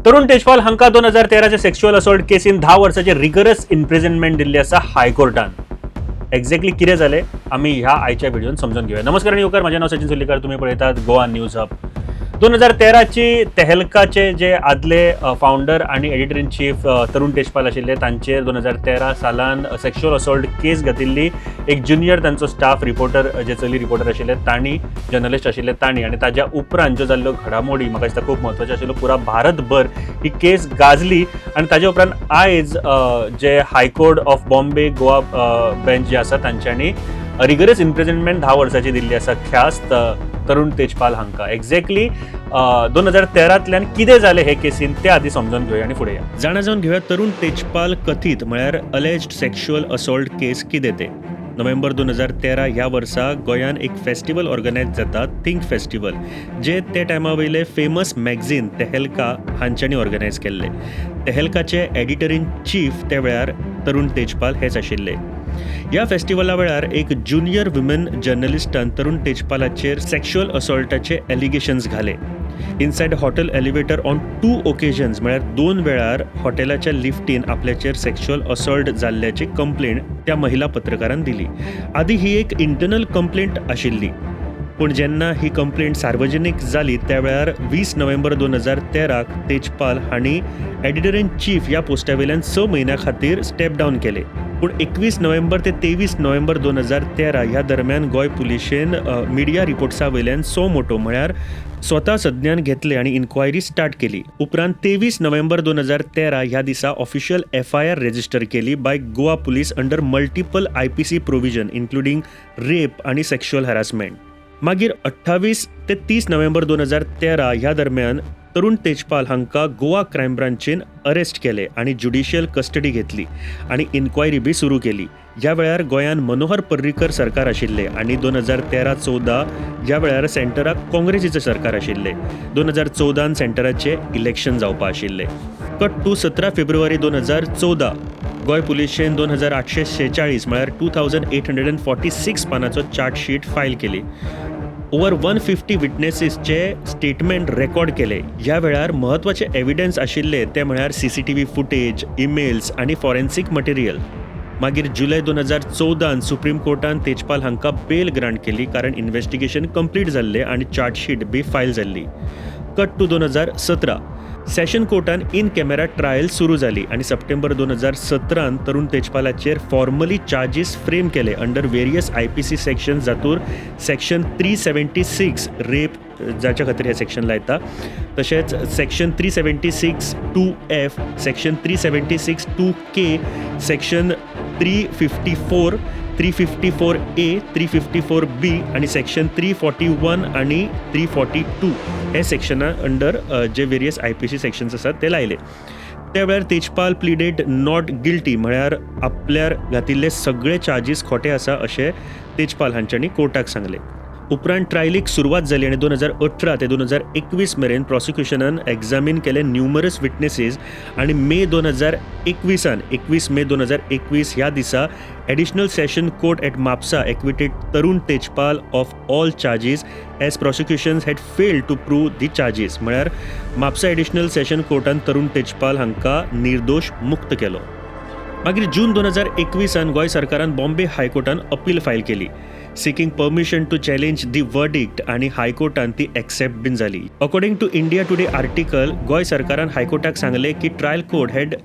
तरुण तेजपाल हांकां 2013चे sexual assault casein 10 वर्साचे rigorous imprisonment दिल्ली आसा हायकोर्टान. एक्झॅक्टली कितें जालें, आमी ह्या आयच्या व्हिडिओन समजून घेऊया. नमस्कार आनी येवकार. म्हजें नांव सचिन सुर्लीकर. तुमी पळयतात गोवा न्यूज हब. 2013ची तेहलकाचे जे आदले फावंडर आनी एडिटर इन चीफ तरुण तेजपाल आशिल्ले, तांचेर 2013 सालान सेक्शुअल असॉल्ट केस घातिल्ली. एक ज्युनियर तांचो स्टाफ रिपोर्टर, जे चली रिपोर्टर आशिल्ले तांणी, जर्नलिस्ट आशिल्ले तांणी. आनी ताज्या उपरांत ज्यो जाल्ल्यो घडामोडी म्हाका दिसता खूब म्हत्वाच्यो आशिल्ल्यो. पुरा भारतभर ही केस गाजली आनी ताज्या उपरांत आयज जे high court of Bombay Goa bench जे आसा, तांच्यांनी रिगरस इम्प्रिजनमेंट 10 वर्साची दिल्ली आसा ख्यास्त तरुण तेजपाल हांकां. एक्झॅक्टली 2013तल्यान कितें जालें हे केसीन, ते आदी समजून घेवया आनी फुडें या. जाणा जावन घेवया, तरुण तेजपाल कथीत म्हळ्यार अलेज्ड सेक्शुअल असॉल्ट केस कितें तें. नोव्हेंबर 2013 ह्या वर्सा गोंयान एक फेस्टिवल ऑर्गनायज जाता, थिंक फेस्टिवल, जे ते टायमा वयले फेमस मॅगझीन तेहेलका हांच्यांनी ऑर्गनायज केल्ले. तेहेलकाचे एडिटर इन चीफ त्या वेळार तरुण तेजपाल हेच आशिल्ले. ह्या फेस्टिवला वेळार एक ज्युनियर वुमेन जर्नलिस्टान तरुण तेजपालाचेर सेक्शुअल असॉल्टाचे एलिगेशन्स घाले inside hotel elevator on two occasions. म्हळ्यार दोन वेळार हॉटेलाच्या लिफ्टीन आपल्याचेर सेक्शुअल असॉल्ट जाल्ल्याची कंप्लेंट त्या महिला पत्रकारान दिली. आदी ही एक इंटरनल कंप्लेंट आशिल्ली, पूण जेन्ना ही कंप्लेंट सार्वजनीक जाली, त्या वेळार 20 नोव्हेंबर 2013क तेजपाल हांणी एडिटर इन चीफ ह्या पोस्टा वयल्यान 6 म्हयन्यां खातीर स्टेप डावन केले. पूण 21 नोव्हेंबर ते 23 नोव्हेंबर 2013 ह्या दरम्यान गोंय पुलिशेन मिडिया रिपोर्ट्सा वयल्यान सो मोटो, म्हळ्यार स्वता संज्ञान घेतले आनी इन्क्वायरी स्टार्ट केली. उपरांत 23 नोव्हेंबर 2013 ह्या दिसा ऑफिशियल एफआयआर रेजिस्टर केली by Goa Police under multiple IPC provision, including rape आनी सेक्शुअल हॅरासमेंट. मागीर 28 ते 30 नोव्हेंबर 2013 ह्या दरम्यान तरुण तेजपाल हांकां गोवा क्रायम ब्रांचीन अरेस्ट केले आनी ज्युडिशियल कस्टडी घेतली आनी इन्क्वायरी बी सुरू केली. ह्या वेळार गोंयांत मनोहर पर्रीकर सरकार आशिल्ले आनी 2013-14 ह्या वेळार सेंटराक काँग्रेसीचें सरकार आशिल्लें. 2014न सेंटराचे इलेक्शन जावपा आशिल्लें. कट टू 17 फेब्रुवारी 2014, गोंय पुलिशेन 2846, म्हळ्यार 2846 पानाचो चार्जशीट फायल केली. ओवर 150 विटनेसीसचे स्टेटमेंट रेकॉर्ड केले. ह्या वेळार म्हत्वाचे एविडन्स आशिल्ले ते म्हळ्यार सीसीटीव्ही फुटेज, इमेल्स आनी फॉरेन्सीक मटेरियल. मागीर जुलय 2014न सुप्रीम कोर्टान तेजपाल हांकां बेल ग्रांट केली, कारण इन्व्हेस्टिगेशन कंप्लीट जाल्लें आनी चार्जशीट बी फायल जाल्ली. कट टू 2017, सेशन कोर्टान इन कॅमेरा ट्रायल सुरू जाली आनी सप्टेंबर 2017न तरुण तेजपालाचेर फॉर्मली चार्जीस फ्रेम केले under various IPC section, जातूर section 376 rape, जाच्या खातीर हें सेक्शन लायता, तशेंच section 376(2)(F), section 376(2)(K), section 354, 354A, 354B आनी सेक्शन 341 आनी 342 हे सेक्शना अंडर जे वेरियस आयपीसी सेक्शन्स आसात ते लायले. त्या वेळार तेजपाल प्लिडेड not guilty, म्हळ्यार आपल्यार घातिल्ले सगळे चार्जीस खोटे आसा अशें तेजपाल हांच्यांनी कोर्टाक सांगलें. उपरांत ट्रायलीक सुरवात जाली आनी 2018 ते 2021 मेरेन प्रॉसिक्युशनान एग्जामीन केले न्युमरस विटनेसीस आनी मे 2021न, 21 मे 2021 ह्या दिसा Additional Session Court at Mapusa acquitted Tarun Tejpal of all charges as prosecution had failed to prove the charges. म्हळ्यार म्हापसा एडिशनल सेशन कोर्टान तरुण तेजपाल हांकां निर्दोश मुक्त केलो. मागीर जून 2021न गोंय सरकारान बॉम्बे हायकोर्टान अपील फायल केली, seeking permission to challenge the verdict, आनी हायकोर्टान ती एक्सेप्ट बीन जाली. According to India Today article, Goa सरकारान हायकोर्टाक सांगलें की trial court had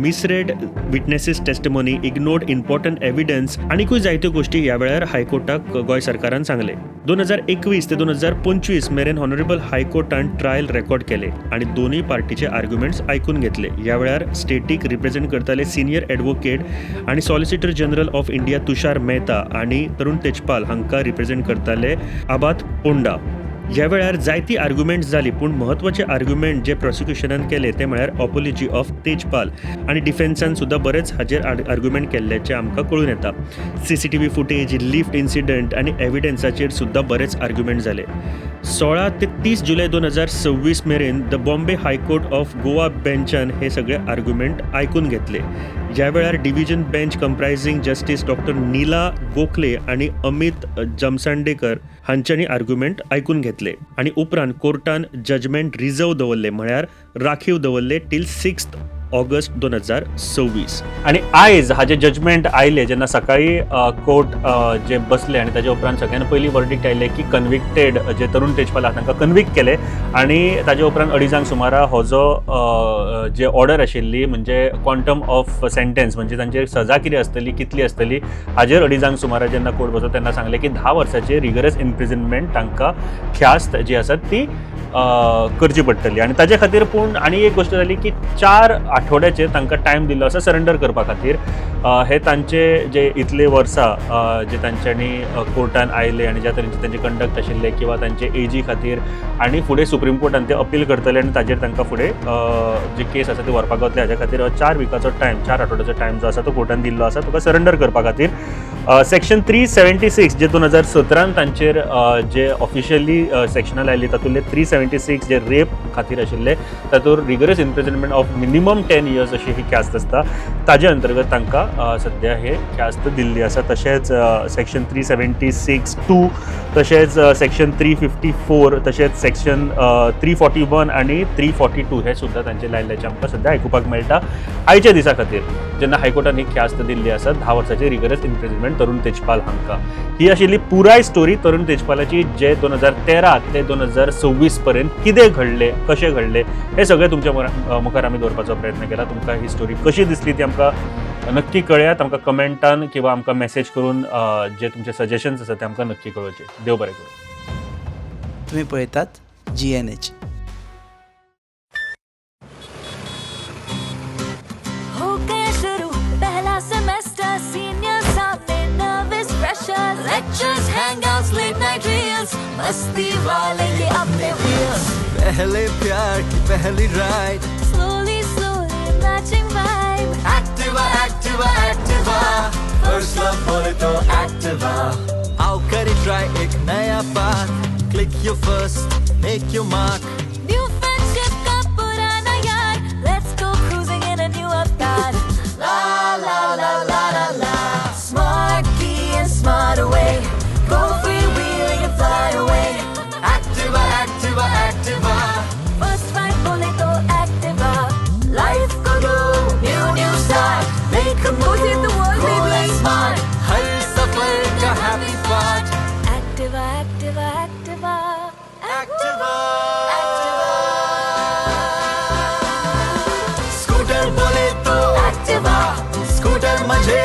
misread witnesses' testimony, ignored important evidence, आनीकूय जायत्यो गोश्टी ह्या वेळार हायकोर्टाक गोंय सरकारान सांगलें. 2021 ते 2025 मेरेन ऑनरेबल हायकोर्टान ट्रायल रेकॉर्ड केले आनी दोनूय पार्टीचे आर्ग्युमेंट्स आयकून घेतले. ह्या वेळार स्टेटीक रिप्रेझेंट करताले सिनियर एडवोकेट आनी solicitor general of India Tushar Mehta आनी तरुण तेजपाल हांकां रिप्रेझेंट करताले आबाद पोंडा. ह्या वेळार जायती आर्ग्युमेंट्स जाली, पूण म्हत्वाचे आर्ग्युमेंट जे प्रॉसिक्युशनान केले ते म्हळ्यार ऑपोलॉजी ऑफ तेजपाल आनी डिफेन्सान सुद्दां बरेच हाजेर आर्ग्युमेंट केल्ल्याचें आमकां कळून येता. सीसीटीव्ही फुटेज, लिफ्ट इन्सिडंट आनी एविडन्साचेर सुद्दां बरेच आर्ग्युमेंट जाले. 16 ते 30 जुलय 2026 मेरेन the Bombay High Court of Goa बेंचान हे सगळे आर्ग्युमेंट आयकून घेतले. ज्या वेळार division bench comprising justice doctor Neela Gokhale आनी अमित जमसांडेकर हांच्यांनी आर्ग्युमेंट आयकून घेतले आनी उपरांत कोर्टान जजमेंट रिजर्व दवरले, म्हळ्यार राखीव दवरले टील 6 ऑगस्ट 2026. आनी आयज हाजे जजमेंट आयले जेन्ना सकाळी कोर्ट जे बसले आनी ताजे उपरांत सगळ्यान पयलीं वर्डिक्ट आयले की कन्विक्टेड जे तरुण तेजपाल आहा तांकां कन्विक्ट केले आनी ताजे उपरांत अडीजांक सुमारा हो जो जे ऑर्डर आशिल्ली म्हणजे क्वांटम ऑफ सेंटेन्स म्हणजे तांचेर सजा कितें आसतली कितली आसतली हाजेर अडीजांक सुमारा जेन्ना कोर्ट बसलो तेन्ना सांगलें की 10 वर्साचे रिगरस इम्प्रिजनमेंट तांकां ख्यास्त जी आसा ती करची पडटली. आनी ताजे खातीर पूण आनी एक गोश्ट जाली की 4 आठवड्याचेर तांकां टायम दिल्लो आसा सरेंडर करपा खातीर. हे तांचे जे इतले वर्सां जे तांच्यांनी कोर्टान आयले आनी ज्या तरेचे तांचे कंडक्ट आशिल्ले किंवा तांचे एजी खातीर आनी फुडें सुप्रीम कोर्टान ते अपील करतले आनी ताजेर तांकां फुडें जे केस आसा ती व्हरपाक गावतले. हाज्या खातीर 4 विकाचो टायम, 4 आठवड्याचो टायम जो आसा तो कोर्टान दिल्लो आसा तुका सरेंडर करपा खातीर. सेक्शन 376 जे 2017 तांचेर जे ऑफिशियली सेक्शनां लायली तातूंतले 376 जे रेप खातीर आशिल्ले तातूंत rigorous imprisonment of minimum 10 years अशी ही ख्यास्त आसता. ताजे अंतर्गत तांकां सद्या हे ख्यास्त दिल्ली आसा. तशेंच सेक्शन 376(2), तशेंच सेक्शन 354, तशेंच सेक्शन 341 आनी 342 हे सुद्दां तांचे लायिल्ल्याचें आमकां सद्या आयकुपाक मेळटा. आयच्या दिसा खातीर जेन्ना हायकोर्टान ही ख्यास्त दिल्ली आसा 10 वर्साची रिगरस इम्प्रिजनमेंट तरुण तेजपाल हांकां. ही आशिल्ली पुराय स्टोरी तरुण तेजपालाची, जे 2013 ते 2026 पर्यंत कितें घडलें, कशें घडलें हें सगळें तुमच्या मुखार आमी दवरपाचो प्रयत्न केला. तुमकां ही स्टोरी कशी दिसली ती आमकां नक्की कळयात. आमकां कमेंटान किंवा आमकां मॅसेज करून जे तुमचे सजेशन्स आसा ते आमकां नक्की कळोवचे. देव बरें करूं. तुम्ही पळयतात GNH. हो गया शुरू पहला सेमेस्टर, सीनियर सामने nervous pressure, lectures, hangouts, late night reels, मस्ती वाले ये अपने व्हील्स. पहले प्यार की पहली ride, slowly slowly matching vibe. Activa Activa Activa, first love बोले तो एक्टिवा. आओ करे ट्राई एक नया path, click your first, make your mark. New friendship का पुराना यार, let's go cruising in a new avatar. La la la la la la, smart key and smart away, go free wheeling and fly away. Activa Activa Activa, first ride बोले तो Activa. Life को दो new new start, make a move, cool and smart, हर सफर का happy part. Activa Activa Activa Activa, scooter बोले तो Activa, scooter मजे